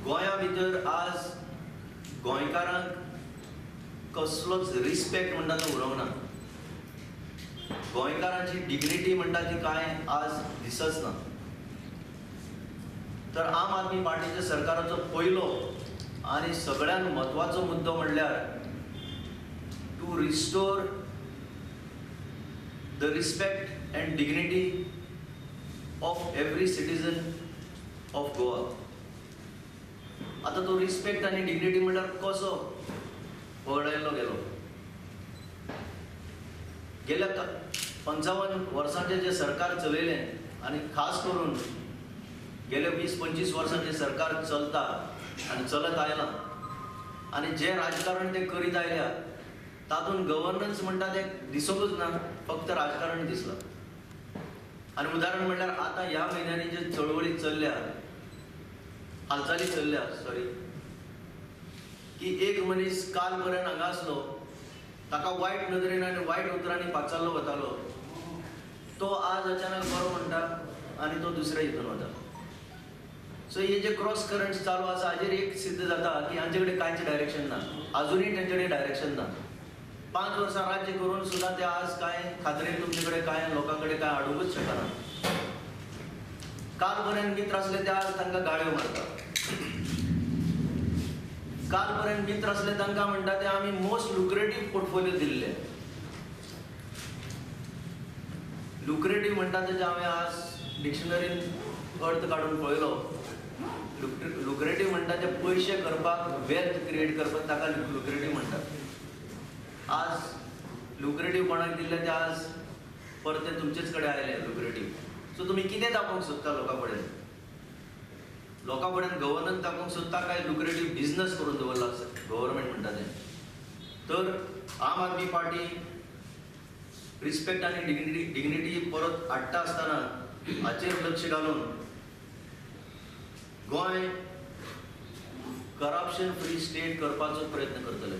गोंया भितर आज गोंयकारांक कसलोच रिस्पेक्ट म्हणटा तो उरोंक ना. गोंयकारांची डिग्निटी म्हणटा ती कांय आज दिसच ना. तर आम आदमी पार्टीच्या सरकाराचो पयलो आनी सगळ्यांत म्हत्वाचो मुद्दो म्हणल्यार to restore the respect and dignity of every citizen of Goa. आतां तो रिस्पेक्ट आनी डिग्निटी म्हणल्यार कसो वगडायल्लो गेलो? गेल्या 55 वर्सांचें जें सरकार चलयलें आनी खास करून गेल्या 20-25 वर्सांचें सरकार चलता आनी चलत आयलां आनी जें राजकारण तें करीत आयल्या तातूंत गव्हर्नन्स म्हणटा तें दिसूंकच ना, फक्त राजकारण दिसलां. आनी उदाहरण म्हणल्यार आतां ह्या म्हयन्यांनी जे चळवळी चल्ल्या, हालचाली चल्ल्या, सॉरी, की एक मनीस काल पर्यंत हांगा आसलो, ताका वायट नदरेन आनी वायट उतरांनी पाचारलो वतालो, तो आज अचानक बरो म्हणटा आनी तो दुसऱ्या हितून वता. सो हे जे क्रॉस करंट्स चालू आसा हाजेर एक सिद्ध जाता की हांचे कडेन कांयच डायरेक्शन ना, आजुनूय तेंचे कडेन डायरेक्शन ना. 5 वर्सां राज्य करून सुद्दां ते आज कांय खात्रेन तुमचे कडेन कांय लोकां कडेन कांय हाडूंकच शकना. काल पर्यंत मित्र आसले ते आज तांकां गाळ्यो मारता. काल पर्यंत मित्र आसले तांकां म्हणटा ते आमी मोस्ट लुक्रेटीव पोर्टफोलियो दिल्ले. लुक्रेटीव म्हणटा तेजे हांवें आज डिक्शनरीन अर्थ काडून पळयलो. लुक्रेटीव म्हणटा ते पयशे करपाक, वेल्थ क्रिएट करपाक ताका लुक्रेटीव म्हणटात. आज लुक्रेटीव कोणाक दिल्ले ते आज परते तुमचेच कडेन आयले लुक्रेटीव. सो तुमी कितें दाखोवंक सोदता लोकां कडेन? लोकां कडेन गव्हर्नन्स दाखोवंक सोदता काय लुक्रेटीव बिजनस करून दवरला गव्हर्मेंट म्हणटा तें? तर आम आदमी पार्टी रिस्पेक्ट आनी डिग्निटी परत हाडटा आसतना हाचेर लक्ष घालून गोंय करप्शन फ्री स्टेट करपाचो प्रयत्न करतले.